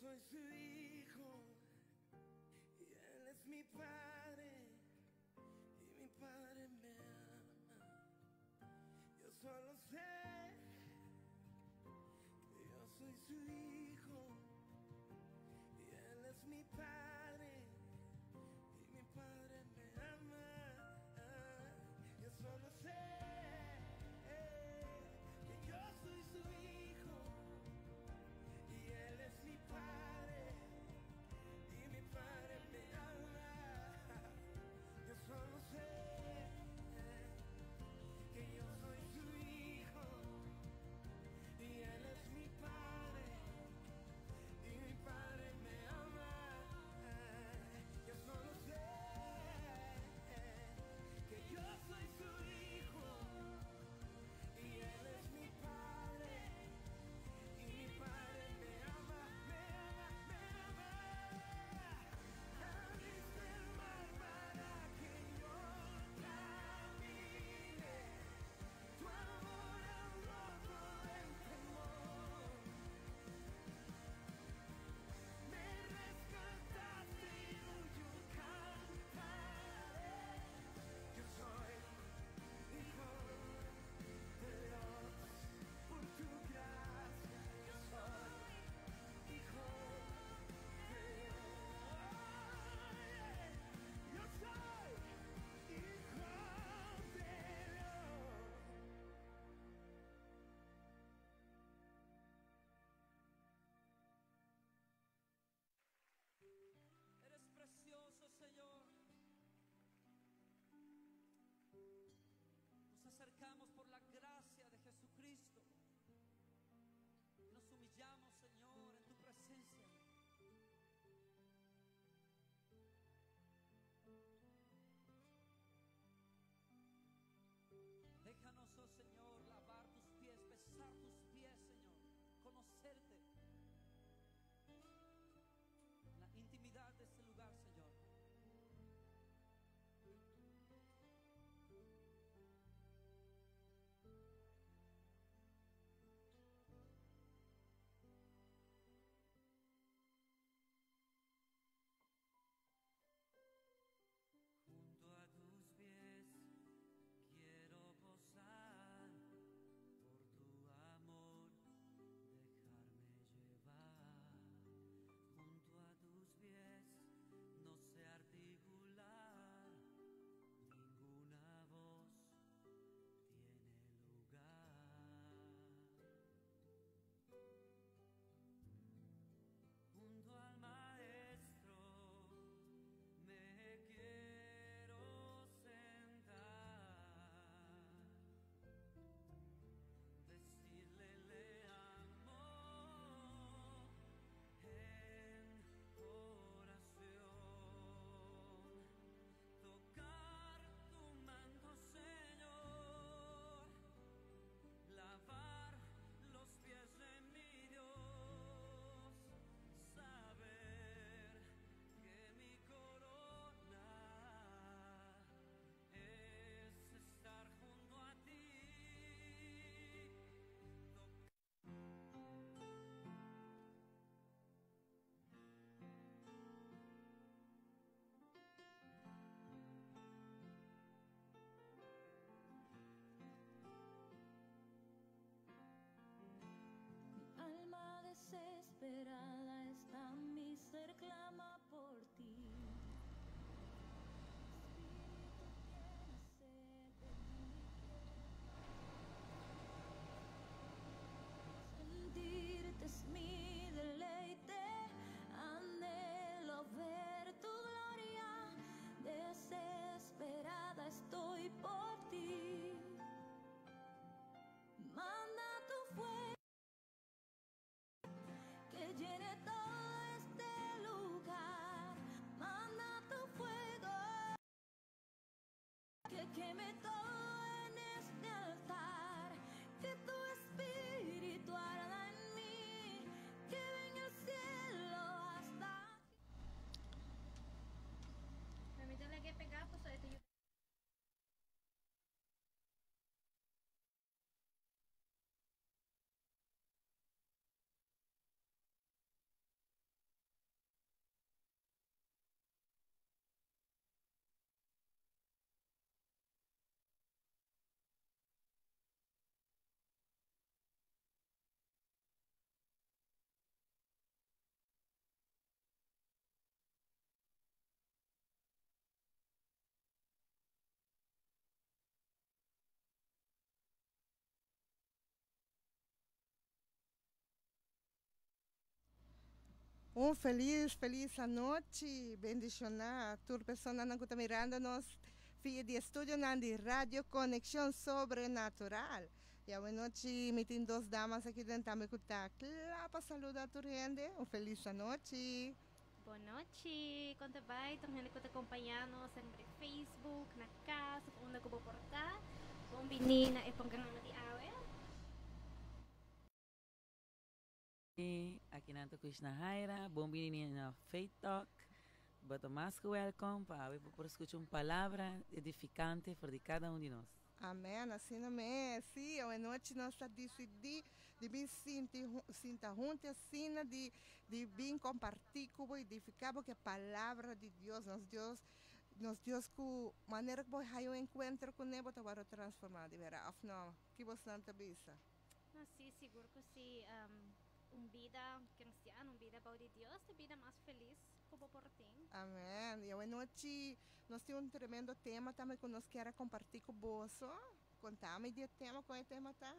soy su hijo y él es mi padre y mi padre me ama. Yo solo sé que yo soy su hijo y él es mi padre y mi padre me ama. Yo solo sé que yo soy su hijo y él es mi padre y mi padre me ama. Yo solo sé que yo soy su hijo y él es mi padre y mi padre me ama. Yo solo sé que yo soy su hijo y él es mi padre y mi padre me ama, me ama, me ama. Abriste el mar para que yo camine. Tu amor ha roto el temor. Me rescataste y yo cantaré. Yo soy hijo de Dios por tu gracia. Yo soy hijo de Dios. Yo soy hijo de Dios. Eres precioso, Señor. Nos acercamos por la gracia de Jesucristo. Nos humillamos, Señor, en tu presencia. Déjanos, oh Señor, lavar tus pies, besar tus pies, Señor, conocerte. En la intimidad de este lugar, Señor. Junto a tus pies quiero posar, por tu amor dejarme llevar. Junto a tus pies no sé articular, ninguna voz tiene lugar. Junto al maestro me quiero sentar, decirle le amo en oración, tocar tu manto, Señor, lavar los pies de mi Dios, saber que mi corona es estar junto a ti. Mi alma desesperada está, mi ser clama por ti. Espíritu tiene sed de mí. Sentirte es mi deleite, anhelo ver tu gloria, desesperada estoy por ti. Manda tu fuego que llene todo este lugar. Manda tu fuego que queme todo en este altar. Que tu espíritu arda en mí. Que venga el cielo hasta aquí. Permítame que pegá, pues, este yo. Un felis felis anochi bendiciona tur personanan cu ta mirando nos via di estudionan di Radio Conexion Sobrenatural. Y awenochi mi tin dos damas aki den tambe cu ta cla pa saluda tur hende. Un felis anochi. Bon nochi, con ta bay tur hende cu ta compaña nos riba di Facebook, na cas of unda cu bo por ta. Bon bini na e programa di awe. Aki nan ta Krishna Haira, bon bini na Faith Talk. Bo ta mas ku welkom pa awe bo por skucha un palabra edifikante for di kada un di nos. Amen, asina mes. Sí, awe nochi nos ta disidí di bin sinti sinta huntu asina di di bin kompartí ku bo, edifiká bo ku e palabra di Dios. Nos Dios nos Dios ku manera ku bo haya un enkuentro kuné bo ta wòrdu transformá di bèrdat, òf no? Ki bosnan ta bisa? No, sí, sigur ku sí. Un bida cristiano, un bida bou di Dios, ta e bida mas felis ku bo por tin. Amen. I awenochi nos tin un tremendo tema tambe ku nos kier a kompartí ku boso. Konta mi di e tema, kon e tema ta?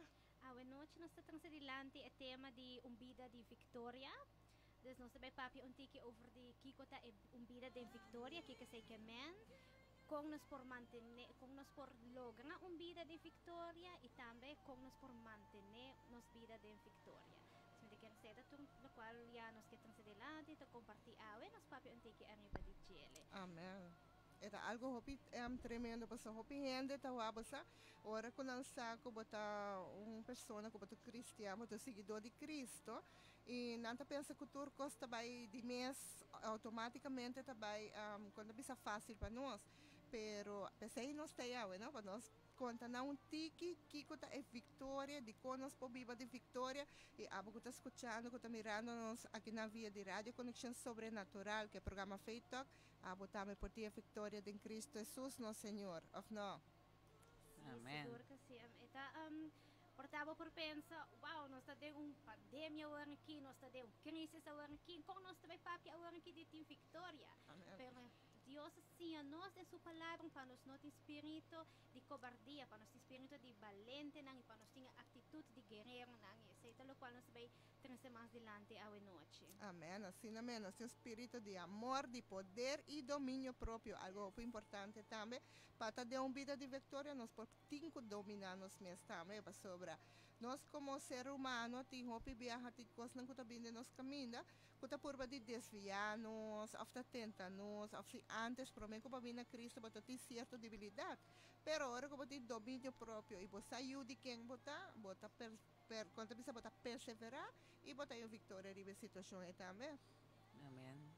Awenochi nos ta trese dilanti e tema di un bida di viktoria. Dus nos ta bai papia un tiki over di kiko ta e un bida den viktoria, kiko esei ke men. Kon nos por mantené, kon nos por logra un bida di viktoria i tambe kon nos por mantené nos bida den viktoria. Dus mi ta kier seta tur lokual ya nos ke trese dilanti ta kompartí awe, nos papia un tiki ariba di djele. Amen. E ta algo hopi tremendo pasobra hopi hende ta wak bo sa ora ku nan sa ku bo ta un persona ku bo ta kristian, bo ta un siguidó di Cristo I nan ta pensa ku tur kos ta bai di mes outomátikamente ta bai kon ta bisa fásil pa nos. Pero p'esei nos ta yawe no, pa nos konta nan un tiki kiko ta e viktoria, dikon nos por biba di viktoria i abo ku ta skuchando, ku ta mirando nos akinan via di Radio Conexión Sobrenatural ku e programa Faith Talk, abo tambe por tin e viktoria den Cristo Hesus nos Señor, òf no? Sí, sigur ku sí. E ta Por ta bo por pensa, Wow, nos ta den un pandemia awor aki, nos ta den un crisis awor aki, kon nos ta bai papia awor aki di tin victoria? Pero Dios a siña nos den su Palabra pa nos no tin spirito di cobardia, pa nos tin spirito di balentenan i pa nos tin e actitud di guereronan. I esei ta locual nos ta bai trece mas dilanti awe nochi. Amen, asina mes, nos tin un spirito di amor, di poder i dominio propio, algo hopi importante tambe pa ta den un bida di victoria nos por tin ku dominá nos mes tambe, pasobra nos komo ser humano tin hopi biaha tin kosnan ku ta bini den nos kaminda ku ta purba di desviá nos òf ta tenta nos òf si ántes promé ku bo a bini na Cristo bo ta tin sierto debilidat, pero ora ku bo tin dominio propio i bo sa yu di ken bo ta, bo ta per per kon ta bisa bo ta perseverá i bo ta haña un viktoria riba e situashon ei tambe. Amen.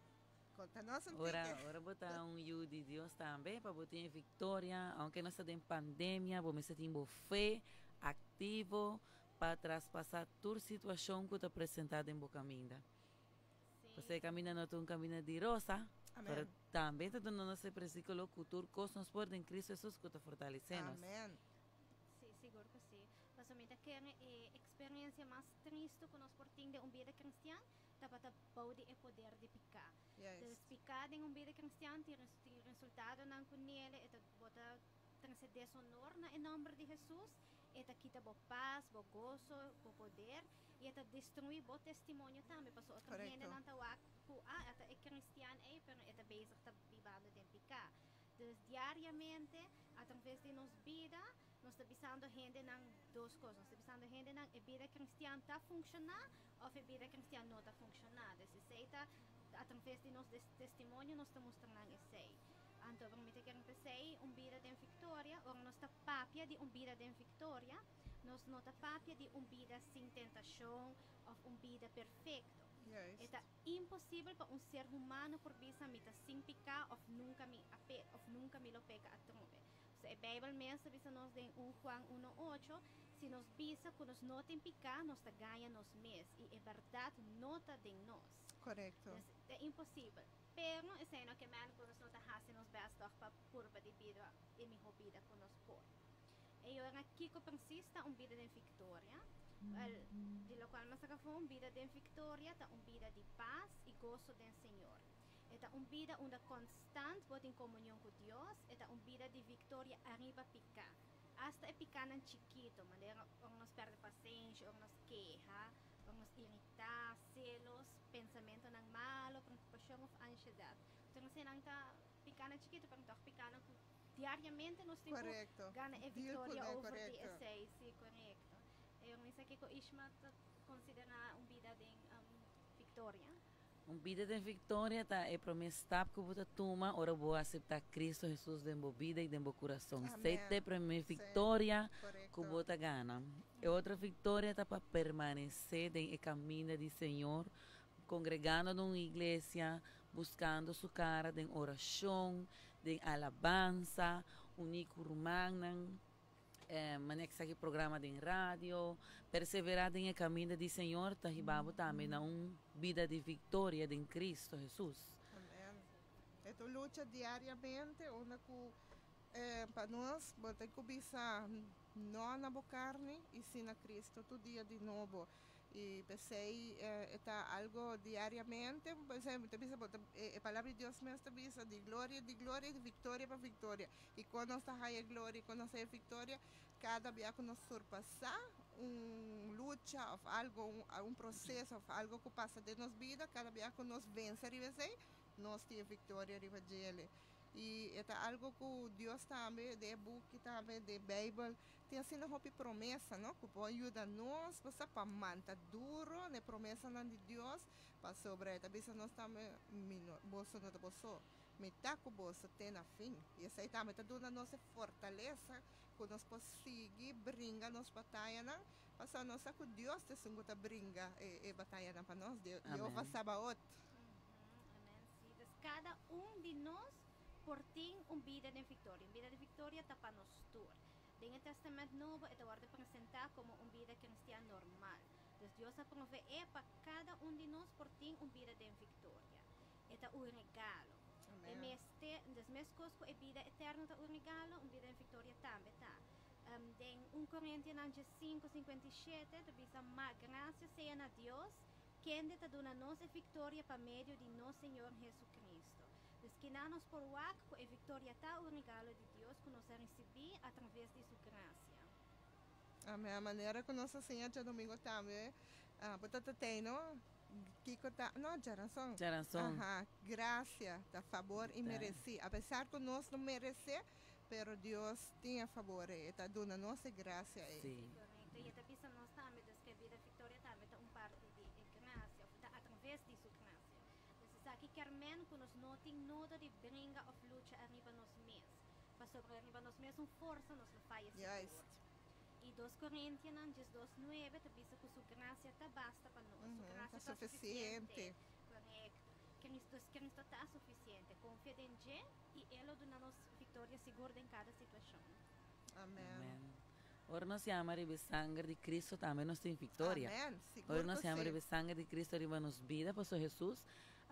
Konta nos un Ora, tiki. ora bo ta un yu di Dios tambe, pa bo tin e viktoria, aunke nos ta den pandemia, bo mester tin bo fe aktivo pa traspasá tur situashon ku ta presentá den bo kaminda. Pasobra e kaminda no ta un kaminda di rosa, pero Amen. tambe ta duna nos e presíkulo ku tur kos nos por den Kristu Hesus ku ta fortalesé nos. Amen. Sí, sigur ku sí. Pasobra mi ta kere e eksperensia mas tristu ku nos por tin den un bida kristian tabata bou di e poder di piká. Dus piká den un bida kristian tin tin resultadonan ku nele, e ta bo ta trese deshonor na e nòmber di Hesus, e ta kita bo pas, bo goso, bo poder, i e ta destruí bo testimonio tambe, pasobra otro hendenan ta wak ku ah e ta e kristian ei pero e ta bezig ta bibando den piká. Dus diariamente atraves di nos bida nos ta bisando hendenan dos kos, nos ta bisando hendenan e bida kristian ta funshoná Of e bida cristian no ta funciona. Dus esey ta a traves di nos testimonio nos ta mustra nan esey. Anto mi ta kere p'esey un bida den victoria, ora nos ta papia di un bida den victoria, nos no ta papia di un bida sin tentacion of un bida perfecto. E ta imposibel pa un ser humano por bisa mi ta sin pica of nunca mi a pe of nunca mi lo peca atrobe. So e Bijbel mes ta bisa nos den un Juan uno ocho, Si nos bisa ku nos no tin piká, nos ta gaña nos mes i e bèrdat no ta den nos. Korekto. Dus ta imposibel. Pero esei no ke men ku nos no ta hasi nos bèst tòg pa purba di bida e mihó bida ku nos por. E ora kiko presis ta un bida den viktoria? Wèl, di lokual mas a kafó un bida den viktoria ta un bida di pas i goso den Señor. E ta un bida unda konstant bo tin komunion ku Dios, e ta un bida di viktoria ariba piká. Asta e pikánan chikito, manera ora nos pèrdè pasenshi, ora nos keha, ora nos iritá, selos. Pensamentonan malo, preocupacion of ansiedad. Tur eseinan ta picanan chikito, pero toch picanan cu diariamente nos tin cu gana e victoria over di esei. Si, corecto. E ora mi sa kico Ishma ta considera un bida den victoria. Un bida den victoria ta e prome stap cu bo ta tuma ora bo acepta Cristo Jesus den bo bida y den bo curason. Esei ta e prome victoria cu bo ta gana. E otro victoria ta pa permanece den e caminda di Señor, congregando na un iglesia, buscando su cara den oracion, den alabansa, uni cu rumannan, manera esaki programa den radio. Persevera den e caminda di Señor ta hiba bo tambe na un bida di victoria den Cristo Jesus. Amen. E ta un lucha diariamente unda cu pa nos bo ta cu bisa No na bo carni y si na Cristo tur dia di nobo. Y p'esey e ta algo diariamente, p'esey mi ta bisa bo ta e palabra di Dios mes ta bisa di gloria di gloria y di victoria pa victoria. Y con nos ta haya gloria y con nos ta haya victoria? Cada bia cu nos surpasa un lucha of algo un proceso of algo cu pasa den nos bida, cada bia cu nos vence riba esey, nos tin e victoria riba djele. I e ta algo ku Dios tambe, den e buki tambe, den Beibel, tin asina hopi promesa, no? Ku por yuda nos, bo sa, pa manta duro na e promesanan di Dios, pasobra e ta bisa nos tambe, Mi no, boso no ta bo so. Mi ta ku boso te na fin. I esei tambe ta duna nos e fortalesa ku nos por sigui bringa nos batayanan, pasobra nos sa ku Dios ta esun ku ta bringa e batayanan pa nos, Jehová Sabaot. Amen. Sí, dus kada un di nos por tin un bida den viktoria. Un bida den viktoria ta pa nos tur. Den e Tèstamènt Nobo e ta wòrdu presentá komo un bida kristian normal. Dus Dios a proveé pa kada un di nos por tin un bida den viktoria. E ta un regalo. E mester, dus meskos ku e bida eterno ta un regalo, un bida den viktoria tambe ta. Den un Korintianan diesinku, 57 ta bisa, Ma grasia sea na Dios, Kende ta duna nos e viktoria pa medio di nos Señor Jesucristo. Dus kina nos por wak ku e viktoria ta un regalo di Dios ku nos a risibí atraves di su grasia. Amen. A manera ku nos a siña djadomingo tambe, bo ta tatei no? Kiko ta, no, djaranson. Djaranson. Aha, grasia ta fabor inmeresí. Apesar ku nos no meresé, pero Dios tin e fabor ei, e ta duna nos e grasia ei. Sí. Korekto. I e ta bisa nos tambe, dus ku e bida viktoria tambe ta un parti di e grasia, òf ta atraves di su grasia. Dus esaki kier men ku nos no tin nodo di bringa òf lucha ariba nos mes, pasobra riba nos mesun forsa nos lo faya sigur. Juist. I Dos Korintianan 12 nuebe ta bisa ku su grasia ta basta pa nos, su Ta grasia ta sufisiente. sufisiente. Korekto. Kristu, Kristu ta sufisiente. Konfia den dje i e lo duna nos viktoria sigur den kada situashon. Amen. Amen. Ora nos yama riba e sanger di Cristo tambe nos tin victoria. Amen. Sigur Ora nos cu yama si. riba e sanger di Cristo riba nos bida, pasobra Jesus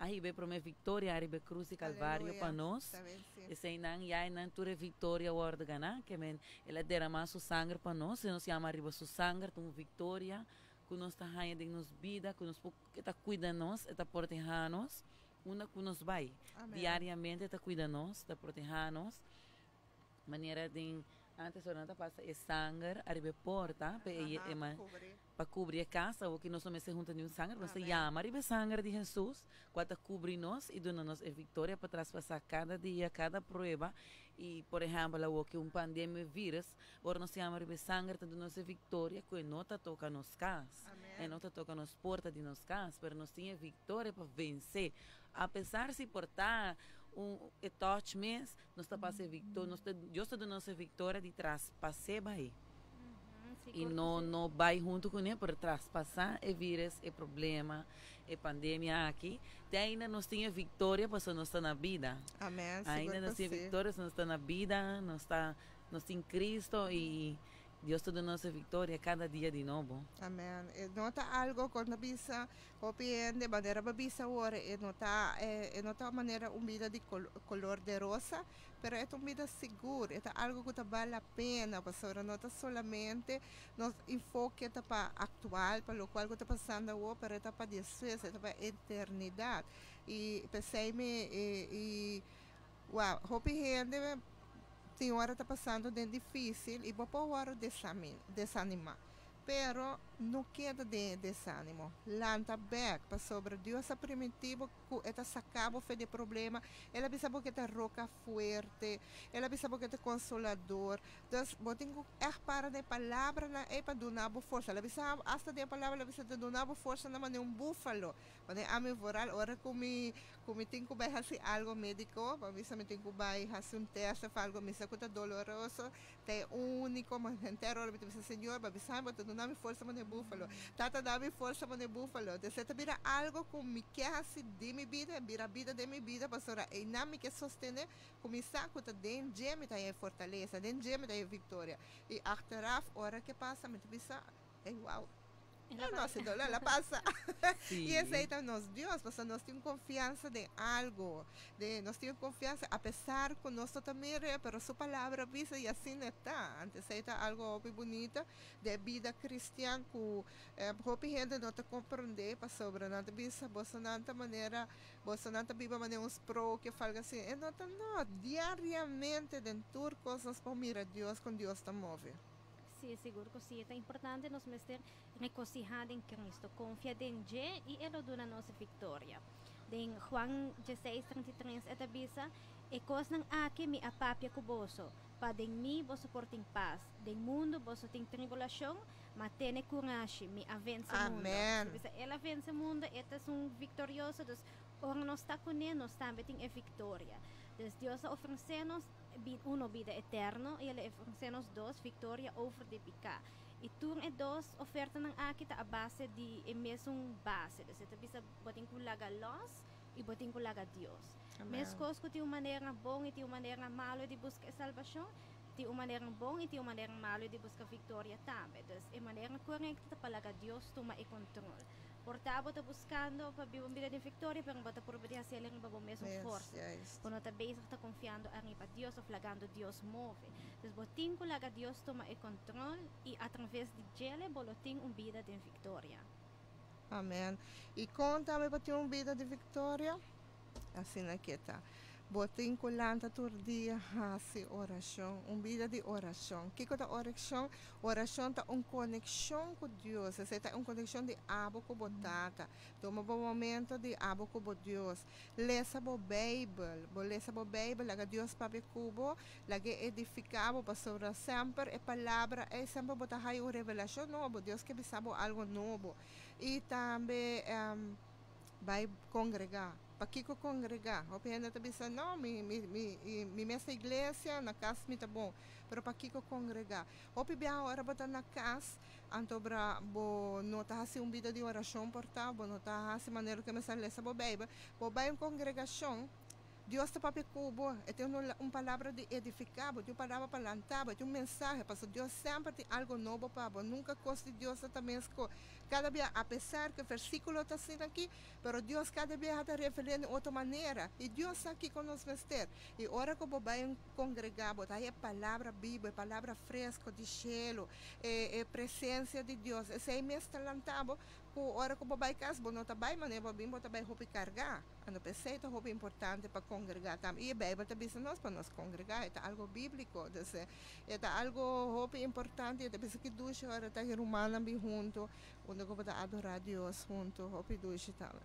a hiba e prome victoria ariba e cruz di Calvario pa Aleluya. nos. Ta venci. Eseinan ya einan tur e victoria a wordo gana, ke men El a derama su sanger pa nos, si nos yama riba su sanger ta un victoria cu nos ta haña den nos bida, cu nos por, e ta cuida nos, e ta proteha nos unda cu nos bay. Amen. Diariamente e ta cuida nos, ta proteha nos. Manera den antes ora nan ta pasa e sanger ariba e porta pa e Aha, e ma cubri. pa cubri e casa awor ki nos no mester hunta niun sanger nos ta Amen. yama riba e sanger di Hesus cual ta cubri nos y duna nos e victoria pa traspasa cada dia cada prueba y por ehempel awor ki un pandemia virus ora nos yama riba e sanger ta duna nos e victoria cu e no ta toca nos cas e Amen. no ta toca nos porta di nos cas pero nos tin e victoria pa vence apesar si por ta un e touch mes Nos ta pasa e victo, nos ta, Dios ta duna nos e victoria di traspas'é bai. I Sigur ku no si. no bai huntu kuné, pero traspasá e vírus, e problema, e pandemia aki. Te ainda nos tin e victoria pasobra nos ta na bida. Amén, sigur Ainda ku nos tin e si. victoria pasobra nos ta na bida, nos ta, nos tin Cristo i Dios ta duna nos e victoria cada dia di nobo. Amén. E no ta algo kon ta bisa hopi hende, manera bo bisa awor, e no ta, e no ta manera un bida di color de rosa, pero e ta un bida sigur, e ta algo ku ta bal la pena, pasobra no ta solamente nos enfoke ta pa actual, pa locual ku ta pasando awor, pero e ta pa despues, e ta pa eternidad. I p'esei mi, i Wou, hopi hende tin ora ta pasando den dificil y bo por worde desanima. Pero No keda den e desánimo. Lanta bèk, pasobra Dios a primintí bo ku e ta saka bo for di e problema. El a bisa bo ku e ta roka fuerte. El a bisa bo ku e ta konsolador. Dus, bo tin ku ègt para na e palabranan ei pa duna bo forsa. El a bisa bo, asta den e palabra el a bisa ta duna bo forsa na manera un búfalo. Manera ami vooral ora ku mi ku mi tin ku bai hasi algo médiko, pa bisa mi tin ku bai hasi un tèst òf algo, mi sa ku ta doloroso, Ta e úniko henter ora mi ta bisa, Señor, bo bisa mi, bo ta duna mi forsa manera búfalo. Tata da mi forsa manera búfalo. Entonces e ta bira algo ku mi ke hasi di mi bida, e bira bida den mi bida, pasobra einan mi ke sostené ku mi sa ku ta den dje mi ta haña e fortalesa, den dje mi ta haña e viktoria. I achteraf, ora ke pasa, mi ta bisa, Ey, wow! El a No, si dolor la pasa. Sí. Y esey ta nos Dios, pasobra nos tin confianza den algo, den, nos tin confianza a pesar cu nos no ta mira, pero su palabra bisa y asina e ta. Antes esey ta algo hopi bunita den e bida cristian cu hopi hende no ta comprende pasobra nan ta bisa bosonan ta manera, bosonan ta biba manera un sprookje of algo asina. E no ta no, diariamente den tur cos nos por mira Dios con Dios ta move. Sí, sigur ku sí. E ta importante nos mester rekosihá den Cristo, konfia den dje i e lo duna nos viktoria. Den Juan dieseis, 33 e ta bisa, E kosnan aki mi a papia ku boso, pa den mi boso por tin pas. Den mundu boso tin tribulashon, ma tene kurashi, mi a vense mundu. Amen. Ta bisa el a vense mundu, e ta esun viktorioso, dus ora nos ta kuné nos tambe tin e viktoria. Dus Dios a ofresé nos uno bida eterno i el a ofresé nos dos viktoria over di piká. I tur e dos ofertanan aki ta a base di e mesun base. Dus e ta bisa bo tin ku laga lòs i bo tin ku laga Dios. Meskos ku tin un manera bon i tin un manera malu di buska e salbashon, tin un manera bon i tin un manera malu di buska viktoria tambe. Dus e manera korekto ta pa laga Dios tuma e kontrol. Por ta bo ta buskando pa biba un bida den viktoria, pero bo ta purba di hasiel riba bo mesun forsa. Bo no ta bezig ta konfiando ariba Dios of lagando Dios move. Dus bo tin ku laga Dios tuma e kontrol i atraves di djele bo lo tin un bida den viktoria. Amen. I kon tambe bo tin un bida di viktoria? Asina ke ta. Bo tin ku lanta tur dia hasi orashon, un bida di orashon. Kiko ta orashon? Orashon ta un konekshon ku Dios. Esei ta un konekshon di abo ku bo Tata. Tuma bo momento di abo ku bo Dios. Lesa bo Beibel. Bo lesa bo Beibel, laga Dios papia ku bo, lag'é edifiká bo, pasobra semper e Palabra ei, semper bo ta haña un revelashon nobo. Dios ke bisa bo algu nobo. I tambe bai kongregá. Pakiko kongregá? Hopi hende ta bisa, No, mi, mi, mi, mi mes ta iglesia, na kas mi ta bon. Pero pakiko kongregá? Hopi biaha ora bo ta na kas, anto bra bo no ta hasi un bida di orashon por ta, bo no ta hasi manera ku mester lesa bo Beibel. Bo bai un kongregashon, Dios ta papia ku bo, e tin un palabra di edifiká bo, tin un palabra pa lanta bo, e tin un mensahe, pasobra Dios semper tin algu nobo pa bo, nunka kos di Dios ta ta mes ku kada bia, apesar ku e versíkulo ta asina aki, pero Dios kada biaha ta revel'é di un otro manera, i Dios sa kiko nos mester. I ora ku bo bai un kongregá, bo ta haña e palabra bibu, e palabra fresko di shelu, e e presensia di Dios, esei mes ta lanta bo ku ora ku bo bai kas, bo no ta bai manera bo a bin, bo ta bai hopi kargá. Anto p'esei ta hopi importante pa kongregá tambe. I e Beibel ta bisa nos pa nos kongregá, e ta algu bíbliko. Dus e ta algu hopi importante. I ta bisa ki dushi ora ta e rumannan bin huntu, unda ku bo ta adorá Dios huntu. Hopi dushi tambe.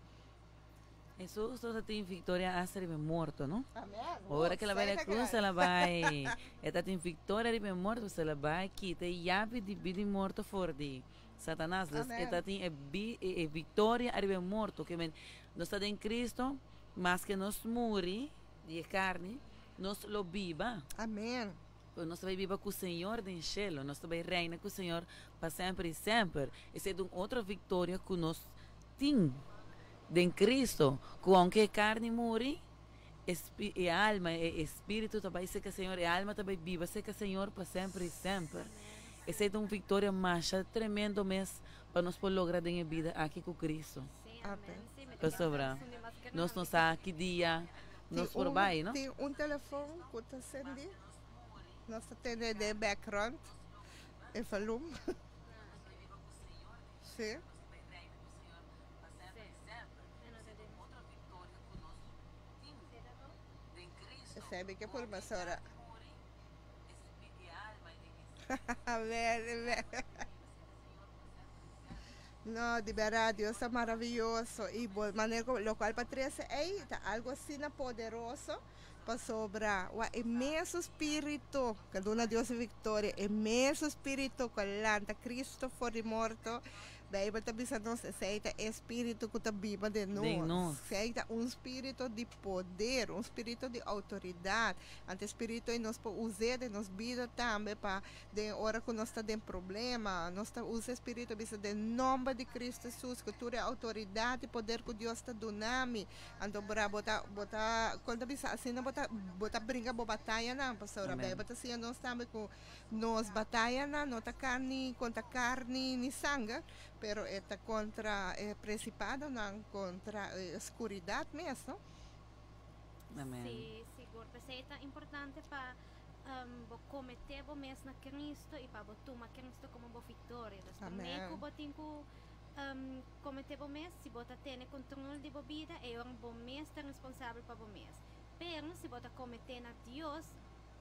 Hesus nos a tin viktoria asta riba e morto, no? Amen. Ora ku el a bai na krus, el a bai, e ta tin viktoria riba e morto, pasobra el a bai kita e yabi di bida i morto for di Satanas. Dus e ta tin e e viktoria ariba e morto. Ke men nos ta den Cristo, maske nos muri di e karni, nos lo biba. Amen. Pero nos ta bai biba ku Señor den shelu, nos ta bai reina ku Señor pa semper i semper. Esei ta un otro viktoria ku nos tin den Cristo, ku ounke e karni muri, e e alma, e espiritu ta bai serka Señor, e alma ta bai biba serka Señor pa semper i semper. Esei ta un viktoria masha tremendo mes pa nos por logra den e bida aki ku Cristo. Pasobra nos no sa ki dia nos por bai, no? Tin un telefon ku ta sendi, nos ta tende den background e volum. Sí. Esei mi ke por mas ora. Amen, amen. No, di berdad, Dios ta maraviyoso y bo manera cu locual pa trece ey ta algo asina poderoso pasobra wak e mesun spirito cu a duna Dios e victoria, e mesun spirito cu a lanta Cristo for di morto, Bijbel ta bisa nos esey ta e spirito cu ta biba den nos. Den nos. Esey ta un spirito di poder, un spirito di autoridad. Anto e spirito ey nos por us'e den nos bida tambe pa Den ora ku nos ta den problema, nos ta usa e spiritu bisa den nomber di Cristo Jesus, ku tur e outoridat i poder ku Dios ta duna mi. Anto bra bo ta bo ta kon ta bisa asina bo ta bo ta bringa bo batayanan, pasobra Amen. Bijbel ta siña nos tambe ku nos batayanan no ta karni kontra karni ni sanger, pero e ta kontra e principadonan, kontra e skuridat mes, no? Amen. Sí, sigur. P'esei ta importante pa Bo kometé bo mes na Cristo i pa bo tuma Cristo komo bo viktoria. Dus promé ku bo tin ku kometé bo mes, si bo ta tene kontrol di bo bida, e ora bo mes ta responsabel pa bo mes. Pero si bo ta kometé na Dios,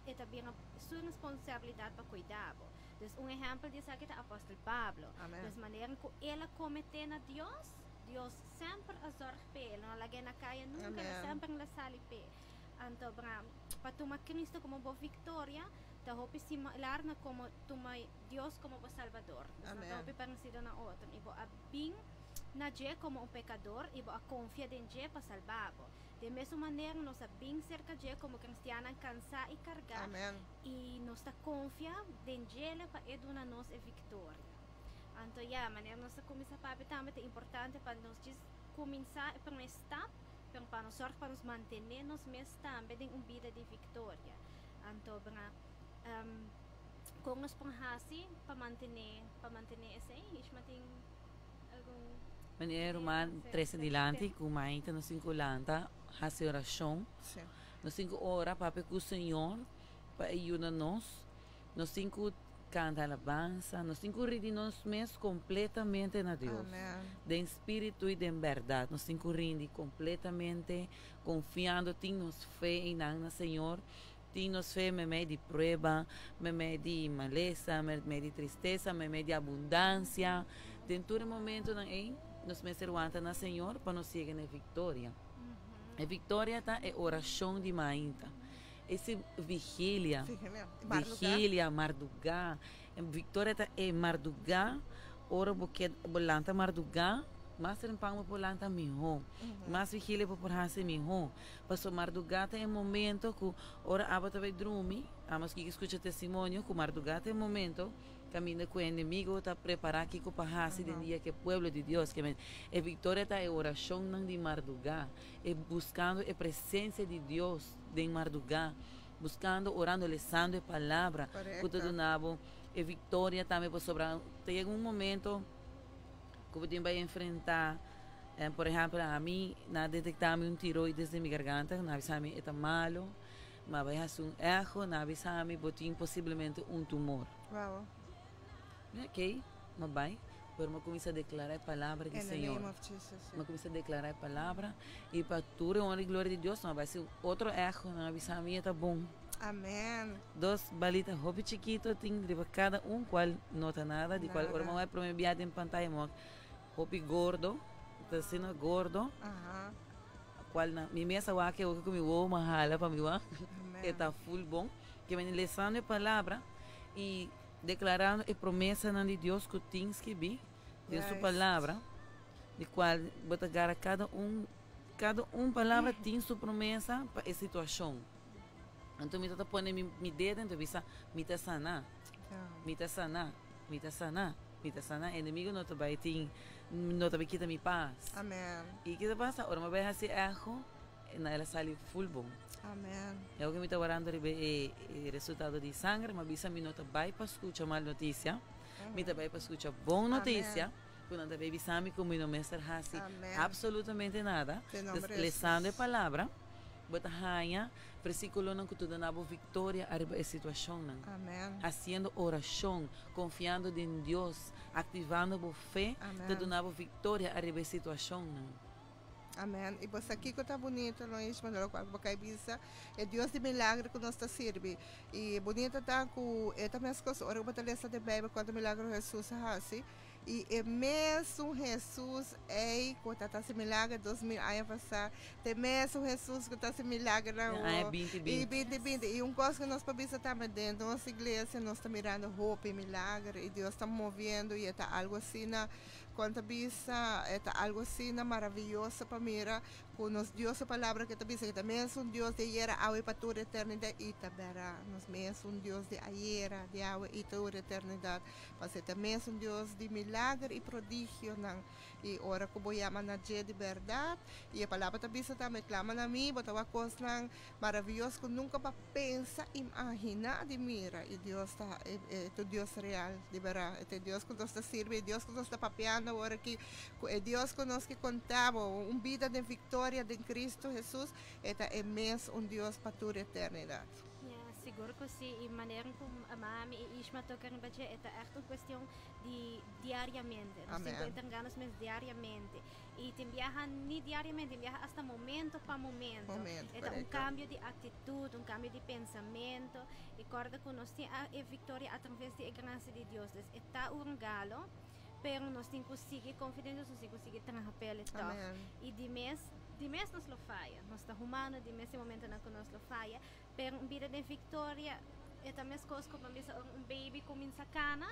e ta bira su responsabilidat pa kuida bo. Dus un ehèmpel di esaki ta apòstel Pablo. Dus manera ku el a kometé na Dios, Dios semper a zòrg p'e. El no a lag'é na kaya nunka, el semper a sali p'e. Anto bra, pa tuma Cristo como bo victoria, ta hopi similar na como tuma Dios como bo Salbador. Dus nan ta hopi parecido na otro. Y bo a bin na dje como un pecador y bo a confia den dje pa salba bo. Den mesun manera nos a bin cerca dje como cristiannan cansa y carga y nos ta confia den djele pa e duna nos e victoria. Anto ya, manera nos a cuminsa papia tambe ta importante pa nos djis cuminsa e prome stap. Pero pa nos sòrg pa nos mantené nos mes tambe den un bida di viktoria. Anto bra, kon nos por hasi pa mantené pa mantené esei? Ishma tin algun Meneer ruman trese dilanti ku mainta nos tin ku lanta hasi orashon. Nos tin ku ora papia ku Señor pa e yuda nos. Nos tin ku kanta alabansa, nos tin ku rindi nos mes kompletamente na Dios. Den spiritu i den bèrdat nos tin ku rindi kompletamente, konfiando, tin nos fe einan na Señor, tin nos fe meimei di prueba, meimei di malesa, meimei di tristesa, meimei di abundansia. Den tur e momentonan ei nos mester wanta na Señor pa nos yega na e viktoria. E viktoria ta e orashon di mainta. Ese vigilia, vigilia, mardugá. Victoria ta e mardugá, ora bo keda, bo lanta mardugá, mas trempan bo por lanta mihó. Mas vigilia bo por hasi mihó. Pasobra mardugá ta e momento ku ora abo ta bai drumi, amos kiko skucha testimonio ku mardugá ta e momento kaminda ku e enemigo ta prepará kiko pa hasi den dia ku e pueblo di Dios. Ke men, e victoria ta e orashonnan di mardugá, e buskando e presensia di Dios. Den mardugá, buskando, orando, lesando e palabra ku ta duna bo e viktoria tambe pasobra ta yega un momento ku bo tin bai enfrentá, por ehèmpel ami nan a detektá mi un tiroides den mi garganta, nan a bisa mi e ta malo, mi a bai hasi un echo, nan a bisa mi bo tin posiblemente un tumor. Oké, mi a bai, pero mi a kuminsá deklará e palabra di Señor. Mi a kuminsá deklará e palabra i pa tur e honra i gloria di Dios, mi a bai hasi otro echo, nan a bisa mi e ta bon. Amen. Dos balita hopi chikito tin riba kada un, kual no ta nada, di kual ora mi a wak prome bia den pantaya mi wak hopi gordo, ta asina gordo, kual na mi mes a wak e oki ku mi wowo mi a hala pa mi wak, e ta ful bon. Ke men lesando e palabra i Declarando e promesanan di Dios cu tin skibí den Su Palabra, di cual bo ta gara cada un, cada un palabra tin su promesa pa e situacion. Anto mi ta ta pone mi, mi dedo en ta bisa, mi ta saná, mi ta saná, mi ta saná, mi ta saná. Enemigo no ta bai tin, no ta bai kita mi pas. Amen. I ki ta pasa? Ora mi bai haci echo, Na el a sali full bon. Amen. E oke mi ta warando riba e resultado di sanger, ma bisa mi no ta bai pa skucha mal notisia, mi ta bai pa skucha bon notisia, ku nan ta bai bisa mi ku mi no mester hasi absolutamente nada. Dus lesando e palabra, bo ta haña versíkulonan ku ta duna bo viktoria ariba e situashonnan. Hasiendo orashon, konfiando den Dios, aktivando bo fe, ta duna bo viktoria ariba e situashonnan. Amen. I bo sa kiko ta bunito, Lois, manera lokual ku bo kai bisa, e Dios di milagro ku nos ta sirbi. I bunito ta ku e ta meskos ora ku bo ta lesa den Beibel kuantu milagro Hesus a hasi. I e mesun Hesus ei ku ta hasi milager 2000 aña pasá, ta e mesun Hesus ku ta hasi milager Aña awor. binti I binti. 2020. I un kos ku nos por bisa tambe, den nos iglesia nos ta mirando hopi milager i Dios ta moviendo i e ta algu asina, kon ta bisa, e ta algu asina maravioso pa mira ku nos Dios su palabra ku ta bisa ku ta mesun Dios di ayera, awe i pa tur eternidat, i ta bèrdat, nos mesun Dios di ayera, di awe i tur eternidat. Pasobra e ta mesun Dios di milager i prodigionan. I ora ku bo yama na dje di bèrdat, i e palabra ta bisa tambe, Klama na mi, bo ta wak kosnan maravioso ku nunka bo a pensa, imaginá di mira. I Dios ta e ta un Dios real, di bèrdat. E ta e Dios ku nos ta sirbi, e Dios ku nos ta papiando awor aki, ku e Dios ku nos ke konta bo un bida den viktoria den Kristu Hesus, e ta e mes un Dios pa tur eternidat. Ja, sigur ku si. I manera ku mami i Ishma toka riba dje, e ta ègt un kuestion di diariamente. Nos tin ku Amen. entregá nos mes diariamente. I tin biaha ni diariamente, tin biaha asta momento pa momento. Momento, E ta un korekto. kambio di aktitut, un kambio di pensamentu. I kòrda ku nos tin a e viktoria atraves di e grasia di Dios. Dus e ta un regalo, pero nos tin ku sigui konfia den Dios, nos tin ku sigui traha p'el tòg. Amen. I di mes, di mes nos lo faya. Nos ta humano, di mes tin momentonan ku nos lo faya. Pero un bida den viktoria e ta meskos ku pa bisa ora un baby kuminsá kana,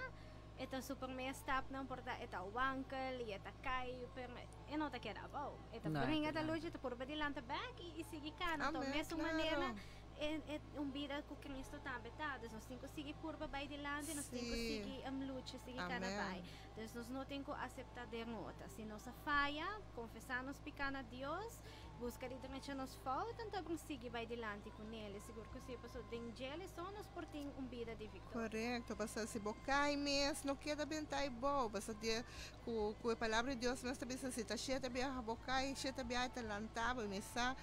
e ta su promé stapnan por ta e ta wankel i e ta kai, pero e no ta keda abou. E ta No, e bringa, ta ta lucha, ta purba di lanta bèk i sigui kana. Anto Amén, mesun manera claro. e un bida ku Cristo tambe ta. Dus nos tin ku sigui purba bai dilanti, nos tin ku sigui lucha, sigui kana bai. Amén. Dus nos no tin ku aseptá derota. Si nos a faya, konfesá nos piká na Dios, buska di drecha nos fout, anto por sigui bai dilanti ku nel. Sigur ku si, pasobra den djele so nos por tin un bida di viktoria. Korekto, pasobra si bo kai mes, no keda benta ei bou, pasobra di ku e palabra di Dios mes ta bisa, si ta shete biaha bo kai, shete biaha e ta lanta bo, i mi sa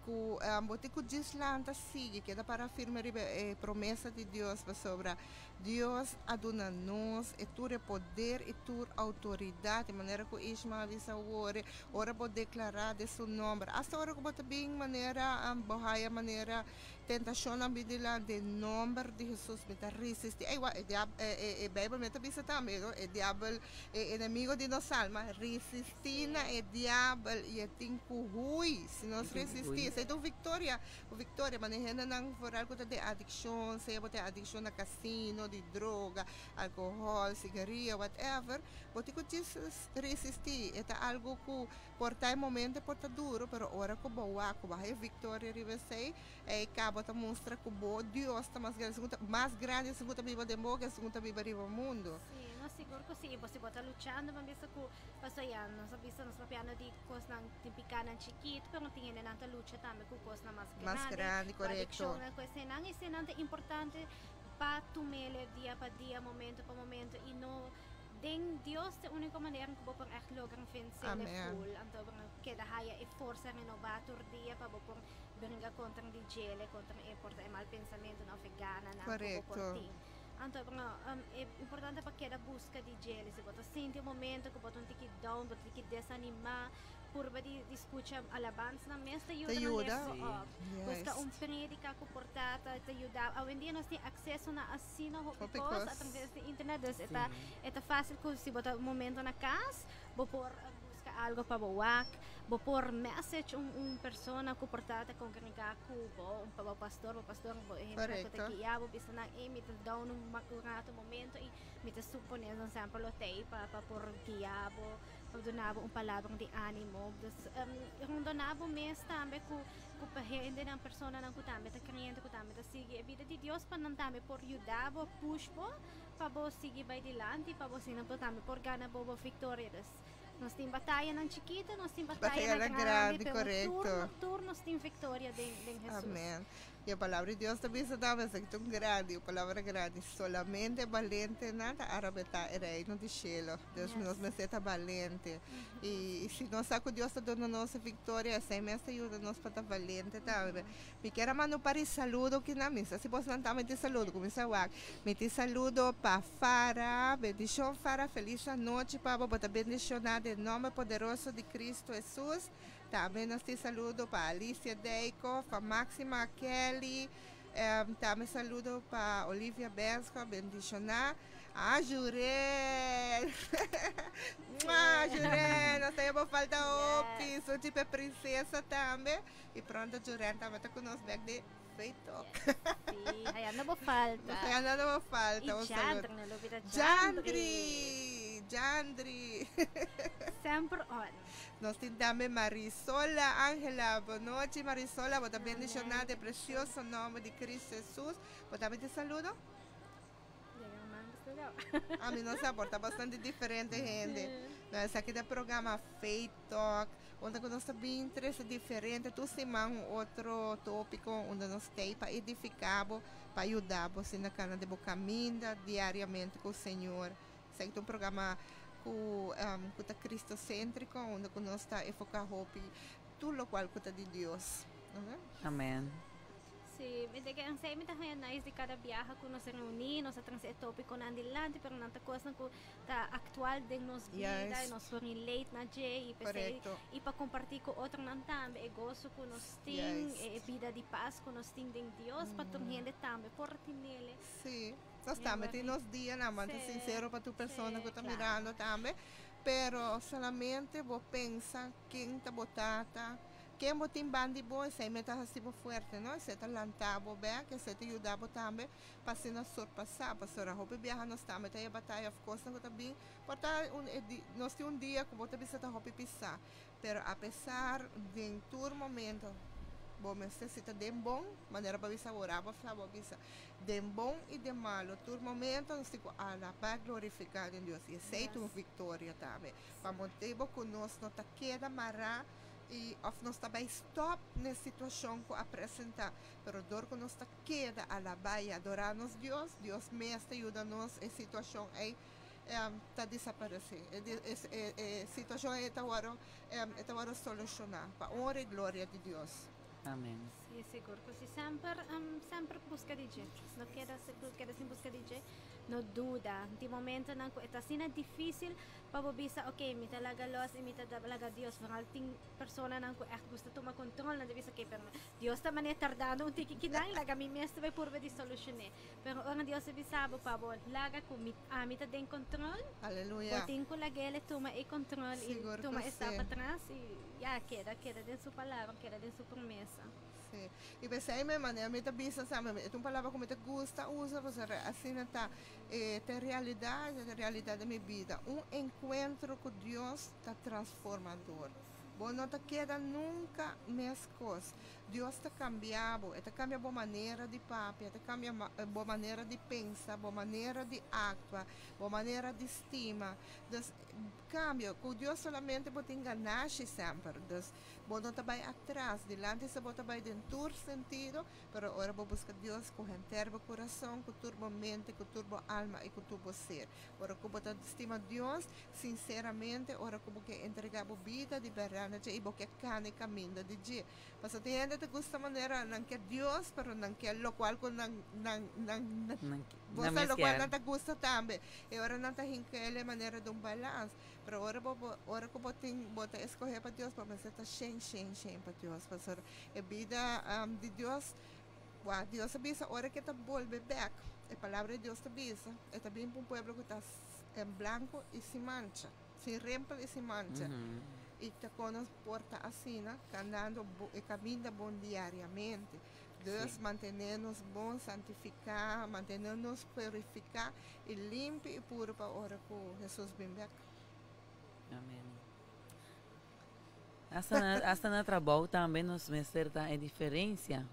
ku bo tin ku djis lanta sigui, keda para firme riba e promesa di Dios, pasobra Dios a duna nos e tur e poder i tur outoridat, di manera ku Ishma a bisa awor, ora bo deklará den su nòmber, asta ora ku bo ta bin manera bo haya manera tentashonnan bin dilanti, den nòmber di Hesus mi ta risistí. Ei wak, e diab, e Beibel mi ta bisa tambe, no? E diabel, e enemigo di nos alma, risistí na e diabel i e tin ku hui. Si nos E tin ku risistí, hui. esei ta un viktoria, un viktoria. Manera hendenan vooral ku ta den adikshon, sea bo tin adikshon na kasino, di droga, alkohòl, sigaria, whatever, bo tin ku djis risistí. E ta algu ku por ta e momento e por ta duro, pero ora ku bo wak ku bo haya viktoria riba esei, ei kaba ta mustra ku bo Dios ta mas grandi, esun ku ta mas grandi esun ku ta biba den bo ke esun ku ta biba riba mundu. Sí, no, sigur ku sí. I bo si bo ta luchando, bo a bisa ku pasobra ya nos a bisa, nos papiando di kosnan, tin pikanan chikitu, pero tin hendenan ta lucha tambe ku kosnan mas Mas grandi, grandi, ku korekto. adikshonnan, ku eseinan. Eseinan ta importante pa tum'el dia pa dia, momento pa momento, i no den Dios ta e úniko manera ku bo por ègt logra vensé e Amén. ful. Anto bo keda haya e forsa renobá tur dia pa bo por bringa kontra di djele, kontra e por ta e mal pensamentunan òf e gananan ku bo por Korekto. tin. Anto e importante pa keda buska di djele. Si bo ta sinti un momento ku bo ta un tiki down, bo ta tiki desanimá, purba di skucha alabansanan mes ta Ta yuda na yuda. lift bo up. Buska un Juist. predika ku por ta ta yuda. Awendia nos tin akseso na asina hopi Hopi kos kos. a traves di internet, dus e ta fásil ku si bo ta un momento na kas, bo por buska algo pa bo wak, bo por message un persona ku por ta ta kongregá ku bo, un bo pastor, bo pastor, bo hende ku ta guia bo, bisa nan, "Ey, mi ta down un rato, un momento, i mi ta suponé nan semper lo t'ei pa por guia bo, pa duna bo un palabra di ánimo." Dus rondoná bo mes tambe ku pa hendenan, personanan ku tambe ta kreyente, ku tambe ta sigui e bida di Dios, pa nan tambe por yuda bo, push bo, pa bo sigui bai dilanti, pa bo asina bo tambe por gana bo viktoria. Dus nos tin batayanan chikitu, nos tin batayanan Batayanan grandi, grandi, pero tur, korekto. tur nos tin viktoria den Hesus. Amén. I e palabra di Dios ta bisa tambe, esaki ta un grandi, un palabra grandi. Solamente balentenan ta arrebetá e reino di shelu. Dus nos mester ta balente. I si nos sa ku Dios ta duna nos e viktoria, esei mes ta yuda nos pa ta balente tambe. Mi kier a manda un par di saludo kinan. Mi sa si bosnan tambe tin saludo. Kuminsá wak. Mi tin saludo pa Fara. Bendishon Fara, felis anochi pa bo. Bo ta bendishoná den nòmber poderoso di Kristu Hesus. Tambe nos tin saludo pa Alicia Dijkhoff, pa Maxima Kelly, Tambe saludo pa Olivia Bensko, bendishoná. Ah, Jurel! Mua, Jurel, nos ta bo falta hopi. Suchi pe princesa tambe. Y pronto Jurel tambe ta ku nos bek di Faith Talk. Sí, haya no bo falta. Haya no bo falta. Y Un saludo. Jandri, no lubida Jandri. Jandri! Jandri! Semper on. Nos tin tambe Marisola Angela. Bon nochi, Marisola. Bo ta bendishoná den precioso nomber di Cristo Jesus. Bo tambe tin saludo? Ami no sa, por ta bastante diferente hende. No, esaki ta programa Faith Talk, unda ku nos ta bin trese diferente tur siman un otro tópiko unda nos t'ei pa edifiká bo, pa yuda bo asina kana den bo kaminda diariamente ku Señor. Esaki ta un programa ku ku ta kristoséntriko, unda ku nos ta enfoká hopi tur lokual ku ta di Dios. Amen. Amen. Sí, mi ta kere esei mi ta haña nice di kada biaha ku nos reuní, nos a trese e tópikonan dilanti, pero nan ta kosnan ku ta aktual den nos bida i nos por relate na dje i p'esei i pa kompartí ku otronan tambe e goso ku nos tin, e bida di pas ku nos tin den Dios pa tur hende tambe por tinele. Sí, nos tambe tin nos dianan, bo ta sinsero pa tur persona ku ta mirando tambe, pero solamente bo pensa ken ta bo tata, Ken bo tin ban di bo, esei me ta hasi bo fuerte, no? Esei ta lanta bo bek, esei ta yuda bo tambe pa asina surpasá. Pasobra hopi biaha nos tambe ta e bataya òf kosnan ku ta bin. Por ta un e di nos tin un dia ku bo ta bisa ta hopi pisá, pero apesar den tur momento bo mester si ta den bon, manera bo a bisa ora bo fla bo a bisa den bon i den malo tur momento nos tin ku alabá glorifiká den Dios i esei ta un viktoria tambe pa motibu ku nos no ta keda mará i of nos ta bai stop n'e situacion cu a presenta, pero dor cu nos ta keda alaba i adora nos Dios, Dios mes ta yuda nos e situacion ei ta desaparece, e situacion ei ta worde e ta worde soluciona pa honra i gloria di Dios. Amen. Si, sigur cu si. Semper, semper busca di dje. No keda, keda sin busca di dje. No duda. Tin momentonan cu e ta asina dificil Pa bo bisa, ok, mi ta laga los i mi ta laga Dios. Vooral tin personanan ku ègt gusta tuma kontrol, nan ta bisa, ok, pero Dios ta manera tardando un tiki kinan, laga mi mes ta bai purba di solushoné. Pero ora Dios a bisa bo pa bo laga ku mi, ami ta den kontrol, Aleluya. bo tin ku lag'el e tuma e kontrol i Sigur ku tuma e stap sí. atras i ya, keda, keda den su palabra, keda den su promesa. Sí. I p'esei mi manera mi ta bisa sa, e ta un palabra ku mi ta gusta usa pasobra asina ta. E ta e realidad, e ta e realidad den mi bida. Un encuentro cu Dios ta transformador. Bo no ta keda nunca mescos. Dios ta cambia bo. E ta cambia bo manera di papia, e ta cambia bo manera di pensa, bo manera di actua, bo manera di stima. Dus, cambio. Cu Dios solamente bo tin ganashi semper. Dus, bo no ta bay atras. Dilanti sa bo ta bay den tur sentido. Pero ora bo buska Dios ku henter bo kurason, ku tur bo mente, ku tur bo alma i ku tur bo ser. Ora ku bo ta stima Dios sinseramente, ora ku bo ke entregá bo bida di bèrdat na dje i bo ke kana e kaminda di dje. Pasobra tin hende ta gusta manera nan ke Dios, pero nan ke lokual ku nan nan nan bo sa lokual nan ta gusta tambe. E ora nan ta hinka el e manera di un balans. Pero ora bo bo ora ku bo tin bo ta eskohé pa Dios, bo mester ta shen shen shen pa Dios. Pasobra E bida di Dios, wak Dios a bisa ora ke ta bolbe bek, e palabra di Dios ta bisa, e ta bin pa un pueblo ku ta en blanko i sin mancha, sin rempel i sin mancha. I ta kon nos por ta asina, kandando e kaminda bon diariamente. Dus mantené nos bon, santifiká, mantené nos purifiká i limpi i puru pa ora ku Hesus bin bek. Amen. Hasta na, hasta na trabou tambe nos mester ta e diferencia.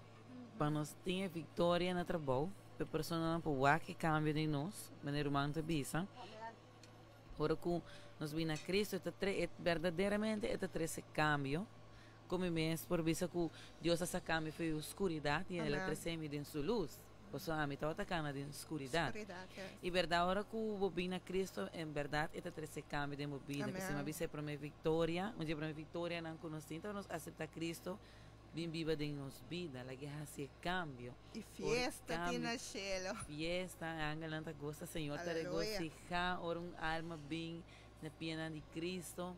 Pa nos tin e victoria na trabou, pa e personanan por wak e cambio den nos, manera ruman ta bisa. Ora cu nos bini na Cristo, e ta tre, e berdaderamente e ta trece cambio. Como mi mes por bisa cu Dios a saca mi for e oscuridad y el a trece mi den su luz. Pasobra ami tabata cana den scuridad. Y berdad ora cu bo bin na Cristo en berdad e ta trece cambio den bo bida. P'esei mi a bisa e prome victoria, un di e prome victorianan cu nos tin ta ora nos acepta Cristo bin biba den nos bida. Laga e haci e cambio. Y fiesta tin na cielo. Fiesta, e angelnan ta goza, Señor ta regocija ora un alma bin na pianan di Cristo.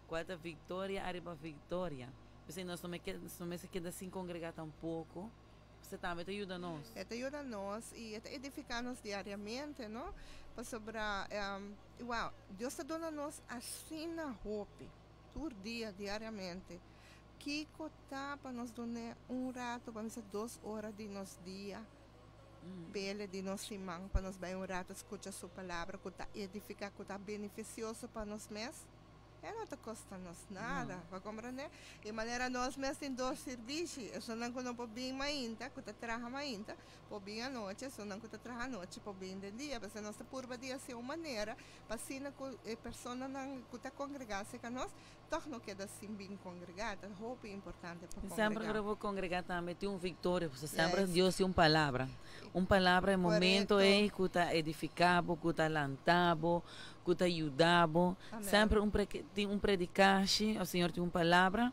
Cual ta victoria ariba victoria. P'esei nos no mester keda sin congrega tampoco. Esey tambe ta yuda nos. E ta yuda nos y e ta edifica nos diariamente, no? Pasobra, wow, Dios ta duna nos asina hopi, tur dia, diariamente. Kico ta pa nos dun'e un rato, pa misa 2 ora di nos dia, pele di nos siman, pa nos bay un rato scucha su palabra, cu ta edifica, cu ta beneficioso pa nos mes? E no ta costa nos nada, pa comprende? E manera nos mes tin dos servicio, esunnan cu no por bin mainta, cu ta traha mainta, por bin anochi, esunnan cu ta traha anochi, por bin den dia. Pasobra nos ta purba di haci un manera, pa asina cu e personanan cu ta congrega cerca nos, toch no keda sin bin congrega. Ta hopi importante pa Semper congrega. cu congrega tambe tin un victoria, pasobra semper Dios tin un palabra. Un palabra e momento ey cu ta edifica bo, cu ta lanta bo, cu ta yuda bo. Semper tin un predicashi, o Señor tin un palabra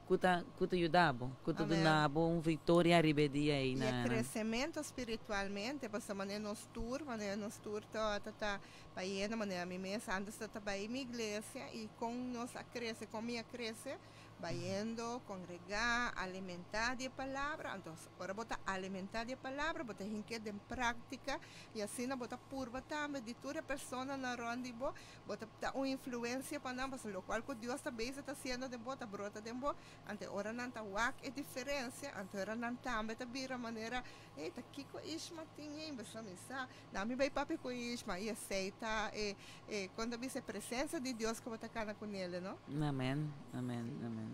cu ta yuda bo, cu ta duna bo un victoria riba e dia ey. E na. Crecemento spiritualmente, pasobra manera nos tur ta bayendo, manera mi mes antes ta bay mi iglesia y con nos a crece, con mi a crece, bayendo, congrega, alimenta di palabra. Anto, ora bo ta alimenta di palabra, bo ta hink'e den practica y asina bo ta purba tambe di tur persona na rond di bo, bo ta un influencia pa nan, pasobra locual cu Dios ta bezig ta haciendo den bo, ta brota den bo, anto ora nan ta wak e diferencia, anto ora nan tambe ta bira manera, "Hey, ta kiko Ishma tin ei, basta mi sa, na mi bay papia cu Ishma", y esey ta e cuando bisa presencia di Dios cu bo ta cana cu nele, no? Amen, amen, amen.